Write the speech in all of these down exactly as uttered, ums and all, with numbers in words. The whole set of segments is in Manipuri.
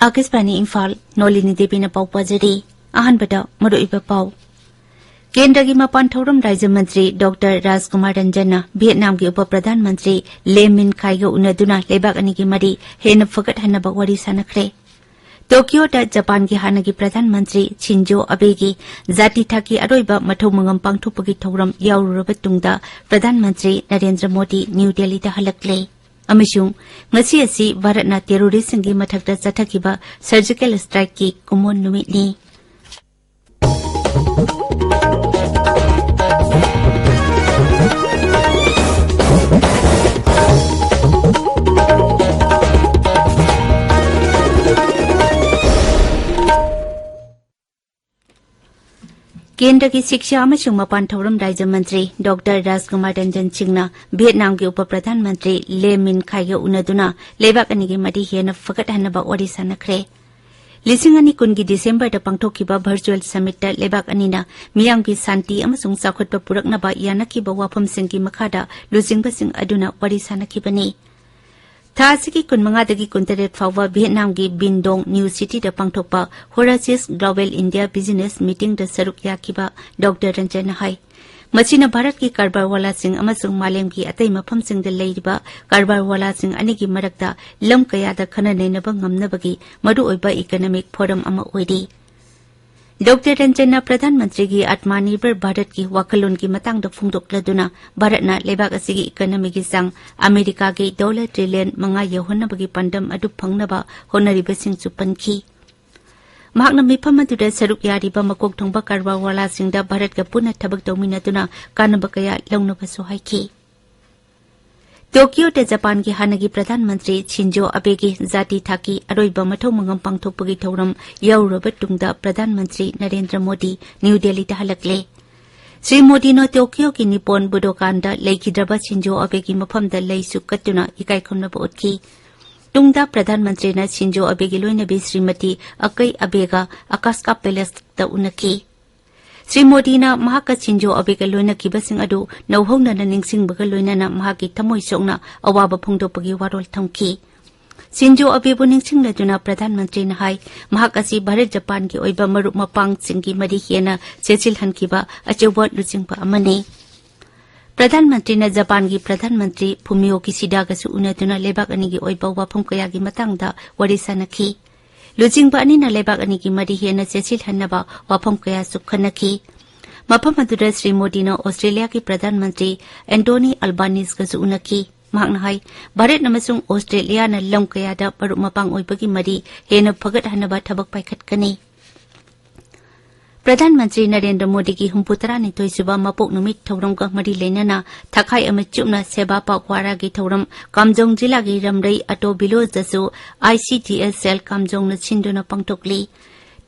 ꯑꯥꯀꯥꯁꯕꯥꯅꯤ ꯏꯝꯐꯥꯜ, ꯅꯣꯂꯤꯅꯤ ꯗꯦꯕꯤꯅ ꯄꯥꯎ ꯄꯥꯖꯔꯤ꯫ ꯑꯍꯥꯟꯕꯗ ꯃꯔꯨꯑꯣꯏꯕ ꯄꯥꯎ꯫ ꯀꯦꯟꯗ꯭ꯔꯒꯤ ꯃꯄꯥꯟ ꯊꯧꯔꯝ ꯔꯥꯖ꯭ꯌ ꯃꯟꯇ꯭ꯔꯤ ꯗꯣꯛꯇꯔ ꯔꯥꯖꯀꯨꯃꯥꯔ ꯔꯟꯖꯟꯅ ꯚꯤꯌꯦꯠꯅꯥꯝꯒꯤ ꯎꯄ ꯄ꯭ꯔꯙꯥꯟ ꯃꯟꯇ꯭ꯔꯤ ꯂꯦ ꯃꯤꯟ ꯈꯥꯏꯒ ꯎꯅꯗꯨꯅ ꯂꯩꯕꯥꯛ ꯑꯅꯤꯒꯤ ꯃꯔꯤ ꯍꯦꯟꯅ ꯐꯒꯠꯍꯟꯅꯕ ꯋꯥꯔꯤ ꯁꯥꯟꯅꯈ꯭ꯔꯦ꯫ ꯇꯣꯀꯤꯌꯣꯗ ꯖꯄꯥꯟꯒꯤ ꯍꯥꯟꯅꯒꯤ ꯄ꯭ꯔꯙꯥꯟ ꯃꯟꯇ꯭ꯔꯤ ꯁꯤꯟꯖꯣ ꯑꯕꯦꯒꯤ ꯖꯥꯇꯤ ꯊꯥꯛꯀꯤ ꯑꯔꯣꯏꯕ ꯃꯊꯧ ꯃꯉꯝ ꯄꯥꯡꯊꯣꯛꯄꯒꯤ ꯊꯧꯔꯝ ꯌꯥꯎꯔꯨꯔꯕ ꯇꯨꯡꯗ ꯄ꯭ꯔꯙꯥꯟ ꯃꯟꯇ꯭ꯔꯤ ꯅꯔꯦꯟꯗ꯭ꯔ ꯃꯣꯗꯤ ꯅ꯭ꯌꯨ ꯗꯦꯜꯂꯤꯗ ꯍꯜꯂꯛꯂꯦ꯫ ꯑꯃꯁꯨꯡ ꯉꯁꯤ ꯑꯁꯤ ꯚꯥꯔꯠꯅ ꯇꯦꯔꯣꯔꯤꯁꯁꯤꯡꯒꯤ ꯃꯊꯛꯇ ꯆꯠꯊꯈꯤꯕ ꯁꯔꯖꯤꯀꯦꯜ ꯁ꯭ꯇ꯭ꯔꯥꯏꯛꯀꯤ ꯀꯨꯝꯑꯣꯟ ꯅꯨꯃꯤꯠꯅꯤ꯫ ꯀꯦꯟꯗ꯭ꯔꯒꯤ ꯁꯤꯛꯁꯥ ꯑꯃꯁꯨꯡ ꯃꯄꯥꯟ ꯊꯧꯔꯝ ꯔꯥꯖ꯭ꯌ ꯃꯟꯇ꯭ꯔꯤ ꯗꯣꯛꯇꯔ ꯔꯥꯖꯀꯨꯃꯥꯔ ꯔꯟꯖꯟ ꯁꯤꯡꯅ ꯚꯤꯌꯦꯠꯅꯥꯝꯒꯤ ꯎꯄ ꯄ꯭ꯔꯙꯥꯟ ꯃꯟꯇ꯭ꯔꯤ ꯂꯦ ꯃꯤꯟ ꯈꯥꯏꯒ ꯎꯅꯗꯨꯅ ꯂꯩꯕꯥꯛ ꯑꯅꯤꯒꯤ ꯃꯔꯤ ꯍꯦꯟꯅ ꯐꯒꯠꯍꯟꯅꯕ ꯋꯥꯔꯤ ꯁꯥꯟꯅꯈ꯭ꯔꯦ꯫ ꯂꯤꯁꯤꯡ ꯑꯅꯤ ꯀꯨꯟꯒꯤ ꯗꯤꯁꯦꯝꯕꯔꯗ ꯄꯥꯡꯊꯣꯛꯈꯤꯕ ꯚꯔꯆꯨꯑꯦꯜ ꯁꯃꯤꯠꯇ ꯂꯩꯕꯥꯛ ꯑꯅꯤꯅ ꯃꯤꯌꯥꯝꯒꯤ ꯁꯥꯟꯇꯤ ꯑꯃꯁꯨꯡ ꯆꯥꯎꯈꯠꯄ ꯄꯨꯔꯛꯅꯕ ꯌꯥꯅꯈꯤꯕ ꯋꯥꯐꯝꯁꯤꯡꯒꯤ ꯃꯈꯥꯗ ꯂꯨꯆꯤꯡꯕꯁꯤꯡ ꯑꯗꯨꯅ ꯋꯥꯔꯤ ꯁꯥꯟꯅꯈꯤꯕꯅꯤ꯫ ꯊꯥ ꯑꯁꯤꯒꯤ ꯀꯨꯟꯃꯉꯥꯗꯒꯤ ꯀꯨꯟꯇꯔꯦꯠ ꯐꯥꯎꯕ ꯚꯤꯌꯦꯠꯅꯥꯝꯒꯤ ꯕꯤꯟꯗꯣꯡ ꯅ꯭ꯌꯨ ꯁꯤꯇꯤꯗ ꯄꯥꯡꯊꯣꯛꯄ ꯍꯣꯔꯥꯁꯤꯁ ꯒ꯭ꯂꯣꯕꯦꯜ ꯏꯟꯗꯤꯌꯥ ꯕꯤꯖꯤꯅꯦꯁ ꯃꯤꯇꯤꯡꯗ ꯁꯔꯨꯛ ꯌꯥꯈꯤꯕ ꯗꯣꯛꯇꯔ ꯔꯟꯖꯟꯅ ꯍꯥꯏ, ꯃꯁꯤꯅ ꯚꯥꯔꯠꯀꯤ ꯀꯔꯕꯥꯔ ꯋꯥꯂꯥꯁꯤꯡ ꯑꯃꯁꯨꯡ ꯃꯥꯂꯦꯝꯒꯤ ꯑꯇꯩ ꯃꯐꯝꯁꯤꯡꯗ ꯂꯩꯔꯤꯕ ꯀꯔꯕꯥꯔ ꯋꯥꯂꯥꯁꯤꯡ ꯑꯅꯤꯒꯤ ꯃꯔꯛꯇ ꯂꯝ ꯀꯌꯥꯗ ꯈꯟꯅ ꯅꯩꯅꯕ ꯉꯝꯅꯕꯒꯤ ꯃꯔꯨꯑꯣꯏꯕ ꯏꯀꯣꯅꯣꯃꯤꯛ ꯐꯣꯔꯝ ꯑꯃ ꯑꯣꯏꯔꯤ꯫ ꯗꯣꯛꯇꯔ ꯔꯟꯖꯟꯅ ꯄ꯭ꯔꯙꯥꯟ ꯃꯟꯇ꯭ꯔꯤꯒꯤ ꯑꯥꯇꯃꯥꯅꯤꯔꯚꯔ ꯚꯥꯔꯠꯀꯤ ꯋꯥꯈꯜꯂꯣꯟꯒꯤ ꯃꯇꯥꯡꯗ ꯐꯣꯡꯗꯣꯛꯂꯗꯨꯅ ꯚꯥꯔꯠꯅ ꯂꯩꯕꯥꯛ ꯑꯁꯤꯒꯤ ꯏꯀꯣꯅꯣꯃꯤꯒꯤ ꯆꯥꯡ ꯑꯃꯦꯔꯤꯀꯥꯒꯤ ꯗꯣꯂꯔ ꯇ꯭ꯔꯤꯂꯤꯌꯟ ꯃꯉꯥ ꯌꯧꯍꯟꯅꯕꯒꯤ ꯄꯥꯟꯗꯝ ꯑꯗꯨ ꯐꯪꯅꯕ ꯍꯣꯠꯅꯔꯤꯕꯁꯤꯡꯁꯨ ꯄꯟꯈꯤ꯫ ꯃꯍꯥꯛꯅ ꯃꯤꯐꯝ ꯑꯗꯨꯗ ꯁꯔꯨꯛ ꯌꯥꯔꯤꯕ ꯃꯀꯣꯛ ꯊꯣꯡꯕ ꯀꯔꯕꯥꯔ ꯋꯥꯂꯥꯁꯤꯡꯗ ꯚꯥꯔꯠꯀ ꯄꯨꯟꯅ ꯊꯕꯛ ꯇꯧꯃꯤꯟꯅꯗꯨꯅ ꯀꯥꯟꯅꯕ ꯀꯌꯥ ꯂꯧꯅꯕꯁꯨ ꯍꯥꯏꯈꯤ꯫ ꯇꯣꯀꯤꯌꯣꯗ ꯖꯄꯥꯟꯒꯤ ꯍꯥꯟꯅꯒꯤ ꯄ꯭ꯔꯙꯥꯟ ꯃꯟꯇ꯭ꯔꯤ ꯁꯤꯟꯖꯣ ꯑꯕꯦꯒꯤ ꯖꯥꯇꯤ ꯊꯥꯛꯀꯤ ꯑꯔꯣꯏꯕ ꯃꯊꯧ ꯃꯉꯝ ꯄꯥꯡꯊꯣꯛꯄꯒꯤ ꯊꯧꯔꯝ ꯌꯥꯎꯔꯨꯔꯕ ꯇꯨꯡꯗ ꯄ꯭ꯔꯙꯥꯟ ꯃꯟꯇ꯭ꯔꯤ ꯅꯔꯦꯟꯗ꯭ꯔ ꯃꯣꯗꯤ ꯅ꯭ꯌꯨ ꯗꯦꯜꯂꯤꯗ ꯍꯜꯂꯛꯂꯦ꯫ ꯁ꯭ꯔꯤ ꯃꯣꯗꯤꯅ ꯇꯣꯀꯤꯌꯣꯒꯤ ꯅꯤꯄꯣꯟ ꯕꯨꯗꯣꯀꯥꯟꯗ ꯂꯩꯈꯤꯗ꯭ꯔꯕ ꯁꯤꯟꯖꯣ ꯑꯕꯦꯒꯤ ꯃꯐꯝꯗ ꯂꯩꯁꯨ ꯀꯠꯇꯨꯅ ꯏꯀꯥꯏ ꯈꯨꯝꯅꯕ ꯎꯠꯈꯤ꯫ ꯇꯨꯡꯗ ꯄ꯭ꯔꯙꯥꯟ ꯃꯟꯇ꯭ꯔꯤꯅ ꯁꯤꯟꯖꯣ ꯑꯕꯦꯒꯤ ꯂꯣꯏꯅꯕꯤ ꯁ꯭ꯔꯤꯃꯇꯤ ꯑꯀꯩ ꯑꯕꯦꯒ ꯑꯀꯥꯁꯀꯥ ꯄꯦꯂꯦꯁꯇ ꯎꯅꯈꯤ꯫ ꯁ꯭ꯔꯤ ꯃꯣꯗꯤꯅ ꯃꯍꯥꯛꯀ ꯁꯤꯟꯖꯣ ꯑꯕꯦꯒ ꯂꯣꯏꯅꯈꯤꯕꯁꯤꯡ ꯑꯗꯨ ꯅꯧꯍꯧꯅꯅ ꯅꯤꯡꯁꯤꯡꯕꯒ ꯂꯣꯏꯅꯅ ꯃꯍꯥꯛꯀꯤ ꯊꯃꯣꯏ ꯁꯣꯛꯅ ꯑꯋꯥꯕ ꯐꯣꯡꯗꯣꯛꯄꯒꯤ ꯋꯥꯔꯣꯜ ꯊꯝꯈꯤ꯫ ꯁꯤꯟꯖꯣ ꯑꯕꯦꯕꯨ ꯅꯤꯡꯁꯤꯡꯂꯗꯨꯅ ꯄ꯭ꯔꯙꯥꯟ ꯃꯟꯇ꯭ꯔꯤꯅ ꯍꯥꯏ, ꯃꯍꯥꯛ ꯑꯁꯤ ꯚꯥꯔꯠ ꯖꯄꯥꯟꯒꯤ ꯑꯣꯏꯕ ꯃꯔꯨꯞ ꯃꯄꯥꯡꯁꯤꯡꯒꯤ ꯃꯔꯤ ꯍꯦꯟꯅ ꯆꯦꯠꯁꯤꯜꯍꯟꯈꯤꯕ ꯑꯆꯧꯕ ꯂꯨꯆꯤꯡꯕ ꯑꯃꯅꯤ꯫ ꯄ꯭ꯔꯙꯥꯟ ꯃꯟꯇ꯭ꯔꯤꯅ ꯖꯄꯥꯟꯒꯤ ꯄ꯭ꯔꯙꯥꯟ ꯃꯟꯇ꯭ꯔꯤ ꯐꯨꯃꯤꯑꯣ ꯀꯤꯁꯤꯗꯥꯒꯁꯨ ꯎꯅꯗꯨꯅ ꯂꯩꯕꯥꯛ ꯑꯅꯤꯒꯤ ꯑꯣꯏꯕ ꯋꯥꯐꯝ ꯀꯌꯥꯒꯤ ꯃꯇꯥꯡꯗ ꯋꯥꯔꯤ ꯁꯥꯅꯈꯤ꯫ ꯂꯨꯆꯤꯡꯕ ꯑꯅꯤꯅ ꯂꯩꯕꯥꯛ ꯑꯅꯤꯒꯤ ꯃꯔꯤ ꯍꯦꯟꯅ ꯆꯦꯠꯁꯤꯜꯍꯟꯅꯕ ꯋꯥꯐꯝ ꯀꯌꯥꯁꯨ ꯈꯟꯅꯈꯤ꯫ ꯃꯐꯝ ꯑꯗꯨꯗ ꯁ꯭ꯔꯤ ꯃꯣꯗꯤꯅ ꯑꯣꯁꯇ꯭ꯔꯦꯂꯤꯌꯥꯒꯤ ꯄ꯭ꯔꯙꯥꯟ ꯃꯟꯇ꯭ꯔꯤ ꯑꯦꯟꯇꯣꯅꯤ ꯑꯜꯕꯥꯅꯤꯁꯀꯁꯨ ꯎꯅꯈꯤ꯫ ꯃꯍꯥꯛꯅ ꯍꯥꯏ, ꯚꯥꯔꯠ ꯑꯃꯁꯨꯡ ꯑꯣꯁꯇ꯭ꯔꯦꯂꯤꯌꯥꯅ ꯂꯝ ꯀꯌꯥꯗ ꯃꯔꯨꯞ ꯃꯄꯥꯡ ꯑꯣꯏꯕꯒꯤ ꯃꯔꯤ ꯍꯦꯟꯅ ꯐꯒꯠꯍꯟꯅꯕ ꯊꯕꯛ ꯄꯥꯏꯈꯠꯀꯅꯤ꯫ ꯄ꯭ꯔꯙꯥꯟ ꯃꯟꯇ꯭ꯔꯤ ꯅꯔꯦꯟꯗ꯭ꯔ ꯃꯣꯗꯤꯒꯤ ꯍꯨꯝꯐꯨ ꯇꯔꯥꯅꯤꯊꯣꯏ ꯁꯨꯕ ꯃꯄꯣꯛ ꯅꯨꯃꯤꯠ ꯊꯧꯔꯝꯒ ꯃꯔꯤ ꯂꯩꯅꯅ ꯊꯈꯥꯏ ꯑꯃ ꯆꯨꯞꯅ ꯁꯦꯕꯥ ꯄꯥꯛꯋꯥꯔꯥꯒꯤ ꯊꯧꯔꯝ ꯀꯥꯝꯖꯣꯡ ꯖꯤꯂꯥꯒꯤ ꯔꯝꯔꯩ ꯑꯇꯣ ꯚꯤꯂꯣꯖꯗꯁꯨ ꯑꯥꯏ ꯁꯤ ꯗꯤ ꯑꯦꯁ ꯁꯦꯜ ꯀꯥꯝꯖꯣꯡꯅ ꯁꯤꯟꯗꯨꯅ ꯄꯥꯡꯊꯣꯛꯂꯤ꯫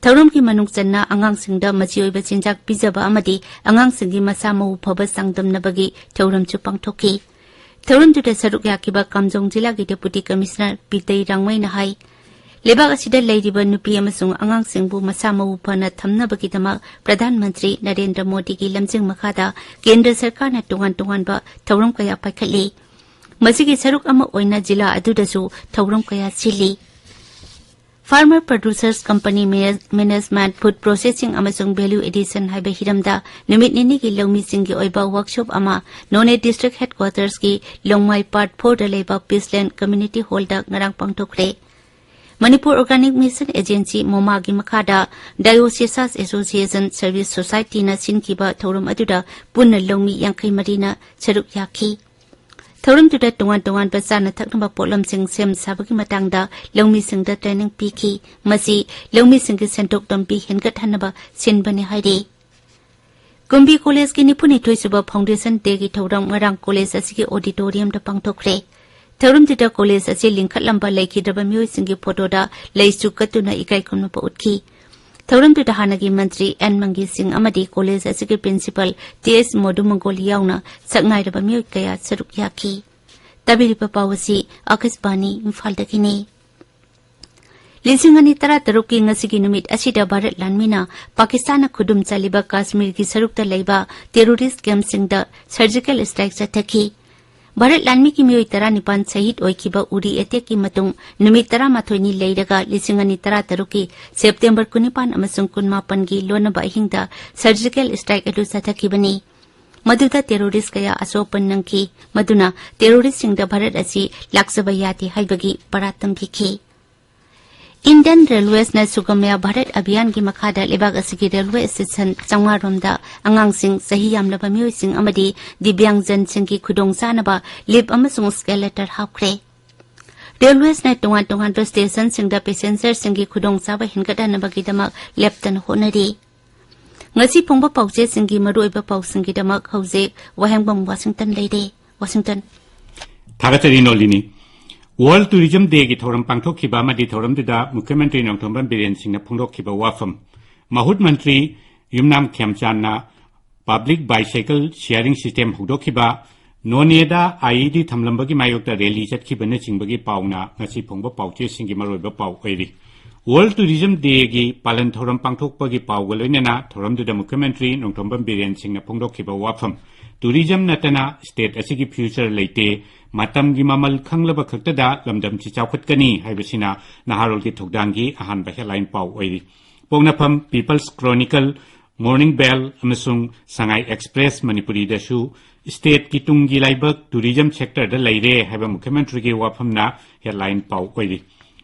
ꯊꯧꯔꯝꯒꯤ ꯃꯅꯨꯡ ꯆꯟꯅ ꯑꯉꯥꯡꯁꯤꯡꯗ ꯃꯆꯤ ꯑꯣꯏꯕ ꯆꯤꯟꯖꯥꯛ ꯄꯤꯖꯕ ꯑꯃꯗꯤ ꯑꯉꯥꯡꯁꯤꯡꯒꯤ ꯃꯁꯥ ꯃꯎ ꯐꯕ ꯆꯥꯡꯗꯝꯅꯕꯒꯤ ꯊꯧꯔꯝꯁꯨ ꯄꯥꯡꯊꯣꯛꯈꯤ꯫ ꯊꯧꯔꯝꯗꯨꯗ ꯁꯔꯨꯛ ꯌꯥꯈꯤꯕ ꯀꯥꯝꯖꯣꯡ ꯖꯤꯂꯥꯒꯤ ꯗꯦꯄꯨꯇꯤ ꯀꯃꯤꯁꯅꯔ ꯄꯤꯇꯩ ꯔꯥꯡꯃꯩꯅ ꯍꯥꯏ, ꯂꯩꯕꯥꯛ ꯑꯁꯤꯗ ꯂꯩꯔꯤꯕ ꯅꯨꯄꯤ ꯑꯃꯁꯨꯡ ꯑꯉꯥꯡꯁꯤꯡꯕꯨ ꯃꯁꯥ ꯃꯎ ꯐꯅ ꯊꯝꯅꯕꯒꯤꯗꯃꯛ ꯄ꯭ꯔꯙꯥꯟ ꯃꯟꯇ꯭ꯔꯤ ꯅꯔꯦꯟꯗ꯭ꯔ ꯃꯣꯗꯤꯒꯤ ꯂꯝꯖꯤꯡ ꯃꯈꯥꯗ ꯀꯦꯟꯗ꯭ꯔ ꯁꯔꯀꯥꯔꯅ ꯇꯣꯉꯥꯟ ꯇꯣꯉꯥꯟꯕ ꯊꯧꯔꯝ ꯀꯌꯥ ꯄꯥꯏꯈꯠꯂꯤ꯫ ꯃꯁꯤꯒꯤ ꯁꯔꯨꯛ ꯑꯃ ꯑꯣꯏꯅ ꯖꯤꯂꯥ ꯑꯗꯨꯗꯁꯨ ꯊꯧꯔꯝ ꯀꯌꯥ ꯁꯤꯜꯂꯤ꯫ Farmer Producers Company Manage-, Management Food Processing ꯑꯃꯁꯨꯡ Value Addition ꯍꯥꯏꯕ ꯍꯤꯔꯝꯗ ꯅꯨꯃꯤꯠ ꯅꯤꯅꯤꯒꯤ ꯂꯧꯃꯤꯁꯤꯡꯒꯤ ꯑꯣꯏꯕ ꯋꯥꯔꯛꯁꯣꯞ ꯑꯃ ꯅꯣꯅꯦ ꯗꯤꯁꯇ꯭ꯔꯤꯛ ꯍꯦꯗꯀ꯭ꯋꯥꯇꯔꯁꯀꯤ ꯂꯣꯡꯃꯥꯏ ꯄꯥꯔꯠ ꯐꯣꯔꯗ ꯂꯩꯕ ꯄꯤꯁꯂꯦꯟ ꯀꯝꯃ꯭ꯌꯨꯅꯤꯇꯤ ꯍꯣꯜꯗ ꯉꯔꯥꯡ ꯄꯥꯡꯊꯣꯛꯈ꯭ꯔꯦ꯫ ꯃꯅꯤꯄꯨꯔ ꯑꯣꯔꯒꯥꯅꯤꯛ ꯃꯤꯁꯟ ꯑꯦꯖꯦꯟꯁꯤ ꯃꯣꯃꯥꯒꯤ ꯃꯈꯥꯗ ꯗꯥꯏꯑꯣꯁꯤꯁꯥꯁ ꯑꯦꯁꯣꯁꯤꯌꯦꯁꯟ ꯁꯔꯚꯤꯁ ꯁꯣꯁꯥꯏꯇꯤꯅ ꯁꯤꯟꯈꯤꯕ ꯊꯧꯔꯝ ꯑꯗꯨꯗ ꯄꯨꯟꯅ ꯂꯧꯃꯤ ꯌꯥꯡꯈꯩ ꯃꯔꯤꯅ ꯁꯔꯨꯛ ꯌꯥꯈꯤ꯫ ꯊꯧꯔꯝꯗꯨꯗ ꯇꯣꯉꯥꯟ ꯇꯣꯉꯥꯟꯕ ꯆꯥꯅ ꯊꯛꯅꯕ ꯄꯣꯠꯂꯝꯁꯤꯡ ꯁꯦꯝ ꯁꯥꯕꯒꯤ ꯃꯇꯥꯡꯗ ꯂꯧꯃꯤꯁꯤꯡꯗ ꯇ꯭ꯔꯦꯅꯤꯡ ꯄꯤꯈꯤ꯫ ꯃꯁꯤ ꯂꯧꯃꯤꯁꯤꯡꯒꯤ ꯁꯦꯟꯊꯣꯛ ꯂꯝꯕꯤ ꯍꯦꯟꯒꯠꯍꯟꯅꯕ ꯁꯤꯟꯕꯅꯤ ꯍꯥꯏꯔꯤ꯫ ꯀꯨꯝꯕꯤ ꯀꯣꯂꯦꯖꯀꯤ ꯅꯤꯐꯨꯅꯤꯊꯣꯏ ꯁꯨꯕ ꯐꯥꯎꯟꯗꯦꯁꯟ ꯗꯦꯒꯤ ꯊꯧꯔꯝ ꯉꯔꯥꯡ ꯀꯣꯂꯦꯖ ꯑꯁꯤꯒꯤ ꯑꯣꯗꯤꯇꯣꯔꯤꯌꯝꯗ ꯄꯥꯡꯊꯣꯛꯈ꯭ꯔꯦ꯫ ꯊꯧꯔꯝꯗꯨꯗ ꯀꯣꯂꯦꯖ ꯑꯁꯤ ꯂꯤꯡꯈꯠꯂꯝꯕ ꯂꯩꯈꯤꯗ꯭ꯔꯕ ꯃꯤꯑꯣꯏꯁꯤꯡꯒꯤ ꯐꯣꯇꯣꯗ ꯂꯩꯁꯨ ꯀꯠꯇꯨꯅ ꯏꯀꯥꯏ ꯈꯨꯝꯅꯕ ꯎꯠꯈꯤ꯫ ꯊꯧꯔꯝꯗꯨꯗ ꯍꯥꯟꯅꯒꯤ ꯃꯟꯇ꯭ꯔꯤ ꯑꯦꯟ ꯃꯪꯒꯤ ꯁꯤꯡ ꯑꯃꯗꯤ ꯀꯣꯂꯦꯖ ꯑꯁꯤꯒꯤ ꯄ꯭ꯔꯤꯟꯁꯤꯄꯜ ꯇꯤ ꯑꯦꯁ ꯃꯣꯗꯨ ꯃꯪꯒꯣꯂꯤ ꯌꯥꯎꯅ ꯁꯛꯅꯥꯏꯔꯕ ꯃꯤꯑꯣꯏ ꯀꯌꯥ ꯁꯔꯨꯛ ꯌꯥꯈꯤ꯫ ꯇꯥꯕꯤꯔꯤꯕ ꯄꯥꯎ ꯑꯁꯤ ꯑꯥꯀꯥꯁꯕꯥꯅꯤ ꯏꯝꯐꯥꯜꯗꯒꯤꯅꯤ꯫ ꯂꯤꯁꯤꯡ ꯑꯅꯤ ꯇꯔꯥꯇꯔꯨꯛꯀꯤ ꯉꯁꯤꯒꯤ ꯅꯨꯃꯤꯠ ꯑꯁꯤꯗ ꯚꯥꯔꯠ ꯂꯥꯟꯃꯤꯅ ꯄꯥꯀꯤꯁꯇꯥꯟꯅ ꯈꯨꯗꯨꯝ ꯆꯜꯂꯤꯕ ꯀꯥꯁꯃꯤꯔꯒꯤ ꯁꯔꯨꯛꯇ ꯂꯩꯕ ꯇꯦꯔꯣꯔꯤꯁ ꯀꯦꯝꯞꯁꯤꯡꯗ ꯁꯔꯖꯤꯀꯦꯜ ꯁ꯭ꯇ꯭ꯔꯥꯏꯛ ꯆꯠꯊꯈꯤ꯫ ꯚꯥꯔꯠ ꯂꯥꯟꯃꯤꯒꯤ ꯃꯤꯑꯣꯏ ꯇꯔꯥꯅꯤꯄꯥꯟ ꯁꯍꯤꯗ ꯑꯣꯏꯈꯤꯕ ꯎꯔꯤ ꯑꯦꯇꯦꯛꯀꯤ ꯃꯇꯨꯡ ꯅꯨꯃꯤꯠ ꯇꯔꯥꯃꯥꯊꯣꯏꯅꯤ ꯂꯩꯔꯒ ꯂꯤꯁꯤꯡ ꯑꯅꯤ ꯇꯔꯥꯇꯔꯨꯛꯀꯤ ꯁꯦꯞꯇꯦꯝꯕꯔ ꯀꯨꯟꯅꯤꯄꯥꯟ ꯑꯃꯁꯨꯡ ꯀꯨꯟꯃꯥꯄꯟꯒꯤ ꯂꯣꯟꯅꯕ ꯑꯍꯤꯡꯗ ꯁꯔꯖꯤꯀꯦꯜ ꯁ꯭ꯇ꯭ꯔꯥꯏꯛ ꯑꯗꯨ ꯆꯠꯊꯈꯤꯕꯅꯤ꯫ ꯃꯗꯨꯗ ꯇꯦꯔꯣꯔꯤꯁ ꯀꯌꯥ ꯑꯁꯣꯛ ꯑꯄꯟ ꯅꯪꯈꯤ, ꯃꯗꯨꯅ ꯇꯦꯔꯣꯔꯤꯁꯁꯤꯡꯗ ꯚꯥꯔꯠ ꯑꯁꯤ ꯂꯥꯛꯆꯕ ꯌꯥꯗꯦ ꯍꯥꯏꯕꯒꯤ ꯄꯔꯥ ꯇꯝꯕꯤꯈꯤ꯫ ꯏꯟꯗꯤꯌꯟ ꯔꯦꯜꯋꯦꯁꯅ ꯁꯨꯒꯝꯌ ꯚꯥꯔꯠ ꯑꯚꯤꯌꯥꯟꯒꯤ ꯃꯈꯥꯗ ꯂꯩꯕꯥꯛ ꯑꯁꯤꯒꯤ ꯔꯦꯜꯋꯦ ꯁ꯭ꯇꯦꯁꯟ ꯆꯥꯝꯃꯉꯥ ꯔꯣꯝꯗ ꯑꯉꯥꯡꯁꯤꯡ, ꯆꯍꯤ ꯌꯥꯝꯂꯕ ꯃꯤꯑꯣꯏꯁꯤꯡ ꯑꯃꯗꯤ ꯗꯤꯕ꯭ꯌꯥꯡꯖꯟꯁꯤꯡꯒꯤ ꯈꯨꯗꯣꯡꯆꯥꯅꯕ ꯂꯤꯐ ꯑꯃꯁꯨꯡ ꯁ꯭ꯀꯦꯂꯦꯇꯔ ꯍꯥꯞꯈ꯭ꯔꯦ꯫ ꯔꯦꯜꯋꯦꯁꯅ ꯇꯣꯉꯥꯟ ꯇꯣꯉꯥꯟꯕ ꯁ꯭ꯇꯦꯁꯟꯁꯤꯡꯗ ꯄꯦꯁꯦꯟꯖꯔꯁꯤꯡꯒꯤ ꯈꯨꯗꯣꯡꯆꯥꯕ ꯍꯦꯟꯒꯠꯍꯟꯅꯕꯒꯤꯗꯃꯛ ꯂꯦꯞꯇꯅ ꯍꯣꯠꯅꯔꯤ꯫ ꯉꯁꯤ ꯐꯣꯡꯕ ꯄꯥꯎꯆꯦꯁꯤꯡꯒꯤ ꯃꯔꯨꯑꯣꯏꯕ ꯄꯥꯎꯁꯤꯡꯒꯤꯗꯃꯛ ꯍꯧꯖꯤꯛ ꯋꯥꯍꯦꯡꯕꯝ ꯋꯥꯁꯤꯡꯇꯟ ꯂꯩꯔꯦ꯫ ꯋꯥꯁꯤꯡꯇꯟ꯫ ꯊꯥꯒꯠꯆꯔꯤ ꯅꯣꯂꯤꯅꯤ꯫ World Tourism Dayꯒꯤ ꯊꯧꯔꯝ ꯄꯥꯡꯊꯣꯛꯈꯤꯕ ꯑꯃꯗꯤ ꯊꯧꯔꯝꯗꯨꯗ ꯃꯨꯈ꯭ꯌ ꯃꯟꯇ꯭ꯔꯤ ꯅꯣꯡꯊꯣꯝꯕꯝ ꯕꯤꯔꯦꯟ ꯁꯤꯡꯅ ꯐꯣꯡꯗꯣꯛꯈꯤꯕ ꯋꯥꯐꯝ꯫ ꯃꯍꯨꯠ ꯃꯟꯇ꯭ꯔꯤ ꯌꯨꯝꯅꯥꯝ ꯈꯦꯝꯆꯥꯟꯅ public bicycle sharing system ꯍꯧꯗꯣꯛꯈꯤꯕ, ꯅꯣꯅꯦꯗ IED ꯊꯝꯂꯝꯕꯒꯤ ꯃꯥꯌꯣꯛꯇ rally ꯆꯠꯈꯤꯕꯅꯆꯤꯡꯕꯒꯤ ꯄꯥꯎꯅ ꯉꯁꯤ ꯐꯣꯡꯕ ꯄꯥꯎꯆꯦꯁꯤꯡꯒꯤ ꯃꯔꯨꯑꯣꯏꯕ ꯄꯥꯎ ꯑꯣꯏꯔꯤ꯫ World Tourism Dayꯒꯤ ꯄꯥꯂꯟ ꯊꯧꯔꯝ ꯄꯥꯡꯊꯣꯛꯄꯒꯤ ꯄꯥꯎꯒ ꯂꯣꯏꯅꯅ ꯊꯧꯔꯝꯗꯨꯗ ꯃꯨꯈ꯭ꯌ ꯃꯟꯇ꯭ꯔꯤ ꯅꯣꯡꯊꯣꯝꯕꯝ ꯕꯤꯔꯦꯟ ꯁꯤꯡꯅ ꯐꯣꯡꯗꯣꯛꯈꯤꯕ ꯋꯥꯐꯝ, tourism ꯅꯠꯇꯅ state ꯑꯁꯤꯒꯤ future ꯂꯩꯇꯦ, ꯃꯇꯝꯒꯤ ꯃꯃꯜ ꯈꯪꯂꯕ ꯈꯛꯇꯗ ꯂꯝꯗꯝꯁꯤ ꯆꯥꯎꯈꯠꯀꯅꯤ ꯍꯥꯏꯕꯁꯤꯅ ꯅꯍꯥꯔꯣꯜꯒꯤ ꯊꯧꯗꯥꯡꯒꯤ ꯑꯍꯥꯟꯕ headline ꯄꯥꯎ ꯑꯣꯏꯔꯤ꯫ ꯄꯣꯛꯅꯐꯝ, People's Chronicle, Morning Bell ꯑꯃꯁꯨꯡ Sangai Express ꯃꯅꯤꯄꯨꯔꯤꯗꯁꯨ stateꯀꯤ ꯇꯨꯡꯒꯤ ꯂꯥꯏꯕꯛ tourism sectorꯗ ꯂꯩꯔꯦ ꯍꯥꯏꯕ ꯃꯨꯈ꯭ꯌ ꯃꯟꯇ꯭ꯔꯤꯒꯤ ꯋꯥꯐꯝꯅ headline ꯄꯥꯎ ꯑꯣꯏꯔꯤ꯫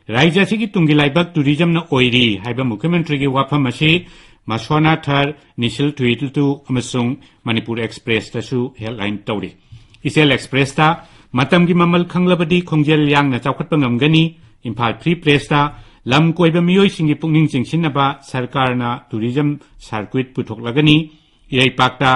ꯔꯥꯖ꯭ꯌ ꯑꯁꯤꯒꯤ ꯇꯨꯡꯒꯤ ꯂꯥꯏꯕꯛ tourismꯅ ꯑꯣꯏꯔꯤ ꯍꯥꯏꯕ ꯃꯨꯈ꯭ꯌ ꯃꯟꯇ꯭ꯔꯤꯒꯤ ꯋꯥꯐꯝ ꯑꯁꯤ ꯃꯁꯣꯅꯥꯊꯔ ꯅꯤꯁꯤꯜ ꯊꯨꯏꯇꯨ ꯑꯃꯁꯨꯡ ꯃꯅꯤꯄꯨꯔ Expressꯇꯁꯨ headline ꯇꯧꯔꯤ꯫ ꯏꯆꯦꯜ Expressꯇ ꯃꯇꯝꯒꯤ ꯃꯃꯜ ꯈꯪꯂꯕꯗꯤ ꯈꯣꯡꯖꯦꯜ ꯌꯥꯡꯅ ꯆꯥꯎꯈꯠꯄ ꯉꯝꯒꯅꯤ꯫ ꯏꯝꯐꯥꯜ Free Pressꯇ ꯂꯝ ꯀꯣꯏꯕ ꯃꯤꯑꯣꯏꯁꯤꯡꯒꯤ ꯄꯨꯛꯅꯤꯡ ꯆꯤꯡꯁꯤꯟꯅꯕ ꯁꯔꯀꯥꯔꯅ tourism circuit ꯄꯨꯊꯣꯛꯂꯒꯅꯤ꯫ ꯏꯔꯩꯄꯥꯛꯇ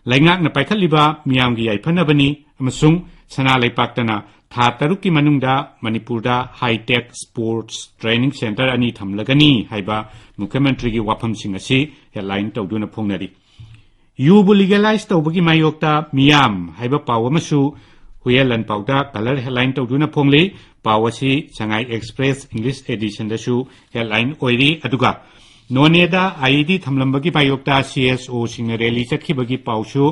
ꯂꯩꯉꯥꯛꯅ ꯄꯥꯏꯈꯠꯂꯤꯕ ꯃꯤꯌꯥꯝꯒꯤ ꯌꯥꯏꯐꯅꯕꯅꯤ ꯑꯃꯁꯨꯡ ꯁꯅꯥ ꯂꯩꯄꯥꯛꯇꯅ ꯊꯥ ꯇꯔꯨꯛꯀꯤ ꯃꯅꯨꯡꯗ ꯃꯅꯤꯄꯨꯔꯗ high-tech sports training centre ꯑꯅꯤ ꯊꯝꯂꯒꯅꯤ ꯍꯥꯏꯕ ꯃꯨꯈ꯭ꯌ ꯃꯟꯇ꯭ꯔꯤꯒꯤ ꯋꯥꯐꯝꯁꯤꯡ ꯑꯁꯤ headline ꯇꯧꯗꯨꯅ ꯐꯣꯡꯅꯔꯤ꯫ ꯌꯨꯕꯨ legalize ꯇꯧꯕꯒꯤ ꯃꯥꯌꯣꯛꯇ ꯃꯤꯌꯥꯝ ꯍꯥꯏꯕ ꯄꯥꯎ ꯑꯃꯁꯨ ꯍꯨꯌꯦꯟ ꯂꯥꯟꯄꯥꯎꯗ colour headline ꯇꯧꯗꯨꯅ ꯐꯣꯡꯂꯤ꯫ ꯄꯥꯎ ꯑꯁꯤ Sangai Express English editionꯗꯁꯨ headline ꯑꯣꯏꯔꯤ꯫ ꯑꯗꯨꯒ ꯅꯣꯅꯦꯗ IED ꯊꯝꯂꯝꯕꯒꯤ ꯃꯥꯌꯣꯛꯇ CSOꯁꯤꯡꯅ rally ꯆꯠꯈꯤꯕꯒꯤ ꯄꯥꯎꯁꯨ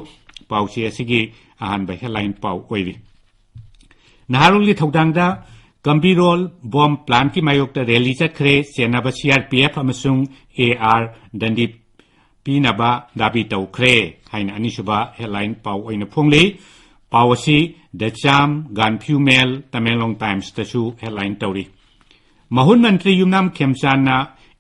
ꯄꯥꯎꯆꯦ ꯑꯁꯤꯒꯤ ꯑꯍꯥꯟꯕ headline ꯄꯥꯎ ꯑꯣꯏꯔꯤ꯫ ꯅꯍꯥꯔꯣꯜꯒꯤ ꯊꯧꯗꯥꯡꯗ ꯀꯝꯕꯤꯔꯣꯜ ꯕꯣꯝ ꯄ꯭ꯂꯥꯟꯠꯀꯤ ꯃꯥꯌꯣꯛꯇ ꯔꯦꯂꯤ ꯆꯠꯈ꯭ꯔꯦ, ꯆꯦꯟꯅꯕ ꯁꯤ ꯑꯥꯔ ꯄꯤ ꯑꯦꯐ ꯑꯃꯁꯨꯡ ꯑꯦ ꯑꯥꯔ ꯗꯟꯗꯤ ꯄꯤꯅꯕ ꯗꯥꯕꯤ ꯇꯧꯈ꯭ꯔꯦ ꯍꯥꯏꯅ ꯑꯅꯤꯁꯨꯕ ꯍꯦꯗꯂꯥꯏꯟ ꯄꯥꯎ ꯑꯣꯏꯅ ꯐꯣꯡꯂꯤ꯫ ꯄꯥꯎ ꯑꯁꯤ ꯗ ꯆꯥꯝ, ꯒꯥꯟꯐ꯭ꯌꯨ ꯃꯦꯜ, ꯇꯃꯦꯡꯂꯣꯡ ꯇꯥꯏꯝꯁꯇꯁꯨ ꯍꯦꯗꯂꯥꯏꯟ ꯇꯧꯔꯤ꯫ ꯃꯍꯨꯟ ꯃꯟꯇ꯭ꯔꯤ ꯌꯨꯝꯅꯥꯝ ꯈꯦꯝꯆꯥꯟꯅ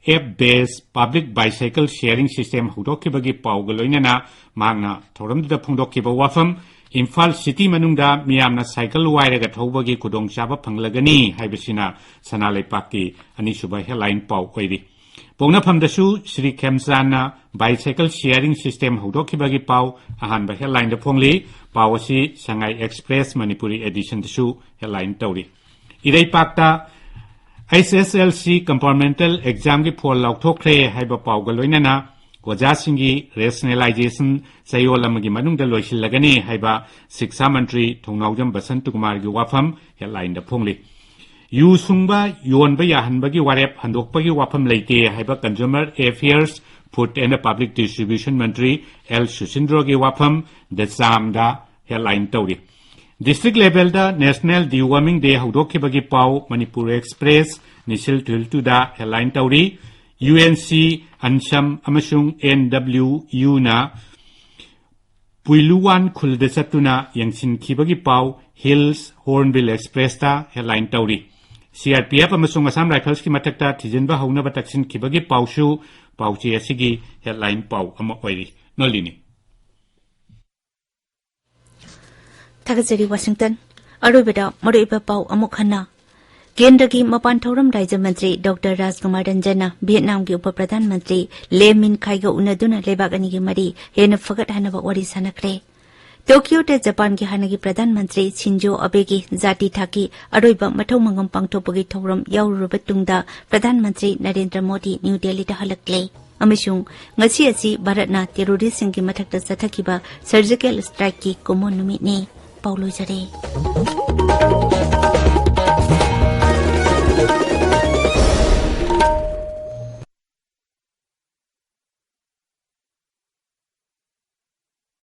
ꯑꯦꯞ ꯕꯦꯁ ꯄꯕ꯭ꯂꯤꯛ ꯕꯥꯏꯁꯥꯏꯀꯜ ꯁꯤꯌꯔꯤꯡ ꯁꯤꯁꯇꯦꯝ ꯍꯧꯗꯣꯛꯈꯤꯕꯒꯤ ꯄꯥꯎꯒ ꯂꯣꯏꯅꯅ ꯃꯍꯥꯛꯅ ꯊꯧꯔꯝꯗꯨꯗ ꯐꯣꯡꯗꯣꯛꯈꯤꯕ ꯋꯥꯐꯝ, ꯏꯝꯐꯥꯜ ꯁꯤꯇꯤ ꯃꯅꯨꯡꯗ ꯃꯤꯌꯥꯝꯅ ꯁꯥꯏꯀꯜ ꯋꯥꯏꯔꯒ ꯊꯧꯕꯒꯤ ꯈꯨꯗꯣꯡꯆꯥꯕ ꯐꯪꯂꯒꯅꯤ ꯍꯥꯏꯕꯁꯤꯅ ꯁꯅꯥ ꯂꯩꯄꯥꯛꯀꯤ ꯑꯅꯤꯁꯨꯕ ꯍꯦꯗꯂꯥꯏꯟ ꯄꯥꯎ ꯑꯣꯏꯔꯤ꯫ ꯄꯣꯛꯅꯐꯝꯗꯁꯨ ꯁ꯭ꯔꯤ ꯈꯦꯝꯆꯥꯟꯅ ꯕꯥꯏꯁꯥꯏꯀꯜ ꯁꯤꯌꯔꯤꯡ ꯁꯤꯁꯇꯦꯝ ꯍꯧꯗꯣꯛꯈꯤꯕꯒꯤ ꯄꯥꯎ ꯑꯍꯥꯟꯕ ꯍꯦꯗꯂꯥꯏꯟꯗ ꯐꯣꯡꯂꯤ꯫ ꯄꯥꯎ ꯑꯁꯤ ꯁꯉꯥꯏ ꯑꯦꯛꯁꯄ꯭ꯔꯦꯁ ꯃꯅꯤꯄꯨꯔꯤ ꯑꯦꯗꯤꯁꯟꯗꯁꯨ ꯍꯦꯗꯂꯥꯏꯟ ꯇꯧꯔꯤ꯫ ꯏꯔꯩꯄꯥꯛꯇ ꯑꯩꯆ ꯑꯦꯁ ꯑꯦꯜ ꯁꯤ ꯀꯝꯄꯥꯔꯃꯦꯟꯇꯦꯜ ꯑꯦꯛꯖꯥꯝꯒꯤ ꯐꯣꯜ ꯂꯥꯎꯊꯣꯛꯈ꯭ꯔꯦ ꯍꯥꯏꯕ ꯄꯥꯎꯒ ꯂꯣꯏꯅꯅ ꯑꯣꯖꯥꯁꯤꯡꯒꯤ ꯔꯦꯁꯅꯦꯂꯥꯏꯖꯦꯁꯟ ꯆꯌꯣꯜ ꯑꯃꯒꯤ ꯃꯅꯨꯡꯗ ꯂꯣꯏꯁꯤꯜꯂꯒꯅꯤ ꯍꯥꯏꯕ ꯁꯤꯛꯁꯥ ꯃꯟꯇ꯭ꯔꯤ ꯊꯧꯅꯥꯎꯖꯝ ꯕꯁꯟꯇꯀꯨꯃꯥꯔꯒꯤ ꯋꯥꯐꯝ ꯍꯦꯗꯂꯥꯏꯟꯗ ꯐꯣꯡꯂꯤ꯫ ꯌꯨ ꯁꯨꯡꯕ ꯌꯣꯟꯕ ꯌꯥꯍꯟꯕꯒꯤ ꯋꯥꯔꯦꯞ ꯍꯟꯗꯣꯛꯄꯒꯤ ꯋꯥꯐꯝ ꯂꯩꯇꯦ ꯍꯥꯏꯕ Consumer Affairs, Food and Public Distribution Mantri L ꯁꯨꯁꯤꯟꯗ꯭ꯔꯣꯒꯤ ꯋꯥꯐꯝ ꯗ ꯆꯥꯝꯗ ꯍꯦꯗꯂꯥꯏꯟ ꯇꯧꯔꯤ꯫ ꯗꯤꯁꯇ꯭ꯔꯤꯛ ꯂꯦꯚꯦꯜꯗ ꯅꯦꯁꯅꯦꯜ ꯗꯤꯋꯥꯔꯃꯤꯡ ꯗꯦ ꯍꯧꯗꯣꯛꯈꯤꯕꯒꯤ ꯄꯥꯎ ꯃꯅꯤꯄꯨꯔ ꯑꯦꯛꯁꯄ꯭ꯔꯦꯁ, ꯅꯤꯁꯤꯜ ꯊꯨꯏꯜꯇꯨꯗ ꯍꯦꯗꯂꯥꯏꯟ ꯇꯧꯔꯤ꯫ ꯌꯨ ꯑꯦꯟ ꯁꯤ, ꯑꯟꯁꯝ ꯑꯃꯁꯨꯡ ꯑꯦꯟ ꯗꯕ꯭ꯂꯤꯎ ꯌꯨꯅ ꯄꯨꯏꯂꯨꯋꯥꯟ ꯈꯨꯜꯗ ꯆꯠꯇꯨꯅ ꯌꯦꯡꯁꯤꯟꯈꯤꯕꯒꯤ ꯄꯥꯎ ꯍꯤꯜꯁ ꯍꯣꯔꯟꯕꯤꯜ ꯑꯦꯛꯁꯄ꯭ꯔꯦꯁꯇ ꯍꯦꯗꯂꯥꯏꯟ ꯇꯧꯔꯤ꯫ ꯁꯤ ꯑꯥꯔ ꯄꯤ ꯑꯦꯐ ꯑꯃꯁꯨꯡ ꯑꯁꯥꯝ ꯔꯥꯏꯐꯜꯁꯀꯤ ꯃꯊꯛꯇ ꯊꯤꯖꯤꯟꯕ ꯍꯧꯅꯕ ꯇꯛꯁꯤꯟꯈꯤꯕꯒꯤ ꯄꯥꯎꯁꯨ ꯄꯥꯎꯆꯦ ꯑꯁꯤꯒꯤ ꯍꯦꯗꯂꯥꯏꯟ ꯄꯥꯎ ꯑꯃ ꯑꯣꯏꯔꯤ꯫ ꯅꯣꯂꯤꯅꯤ꯫ ꯊꯥꯒꯠꯆꯔꯤ, ꯋꯥꯁꯤꯡꯇꯟ꯫ ꯑꯔꯣꯏꯕꯗ ꯃꯔꯨꯑꯣꯏꯕ ꯄꯥꯎ ꯑꯃꯨꯛ ꯍꯟꯅ꯫ ꯀꯦꯟꯗ꯭ꯔꯒꯤ ꯃꯄꯥꯟ ꯊꯧꯔꯝ ꯔꯥꯖ꯭ꯌ ꯃꯟꯇ꯭ꯔꯤ ꯗꯣꯛꯇꯔ ꯔꯥꯖꯀꯨꯃꯥꯔ ꯔꯟꯖꯟꯅ ꯚꯤꯌꯦꯠꯅꯥꯝꯒꯤ ꯎꯄ ꯄ꯭ꯔꯙꯥꯟ ꯃꯟꯇ꯭ꯔꯤ ꯂꯦ ꯃꯤꯟ ꯈꯥꯏꯒ ꯎꯅꯗꯨꯅ ꯂꯩꯕꯥꯛ ꯑꯅꯤꯒꯤ ꯃꯔꯤ ꯍꯦꯟꯅ ꯐꯒꯠꯍꯟꯅꯕ ꯋꯥꯔꯤ ꯁꯥꯟꯅꯈ꯭ꯔꯦ꯫ ꯇꯣꯀꯤꯌꯣꯗ ꯖꯄꯥꯟꯒꯤ ꯍꯥꯟꯅꯒꯤ ꯄ꯭ꯔꯙꯥꯟ ꯃꯟꯇ꯭ꯔꯤ ꯁꯤꯟꯖꯣ ꯑꯕꯦꯒꯤ ꯖꯥꯇꯤ ꯊꯥꯛꯀꯤ ꯑꯔꯣꯏꯕ ꯃꯊꯧ ꯃꯉꯝ ꯄꯥꯡꯊꯣꯛꯄꯒꯤ ꯊꯧꯔꯝ ꯌꯥꯎꯔꯨꯔꯕ ꯇꯨꯡꯗ ꯄ꯭ꯔꯙꯥꯟ ꯃꯟꯇ꯭ꯔꯤ ꯅꯔꯦꯟꯗ꯭ꯔ ꯃꯣꯗꯤ ꯅ꯭ꯌꯨ ꯗꯦꯜꯂꯤꯗ ꯍꯜꯂꯛꯂꯦ꯫ ꯑꯃꯁꯨꯡ ꯉꯁꯤ ꯑꯁꯤ ꯚꯥꯔꯠꯅ ꯇꯦꯔꯣꯔꯤꯁꯁꯤꯡꯒꯤ ꯃꯊꯛꯇ ꯆꯠꯊꯈꯤꯕ ꯁꯔꯖꯤꯀꯦꯜ ꯁ꯭ꯇ꯭ꯔꯥꯏꯛꯀꯤ ꯀꯨꯝꯑꯣꯟ ꯅꯨꯃꯤꯠꯅꯤ꯫ ꯄꯥꯎ ꯂꯣꯏꯖꯔꯦ꯫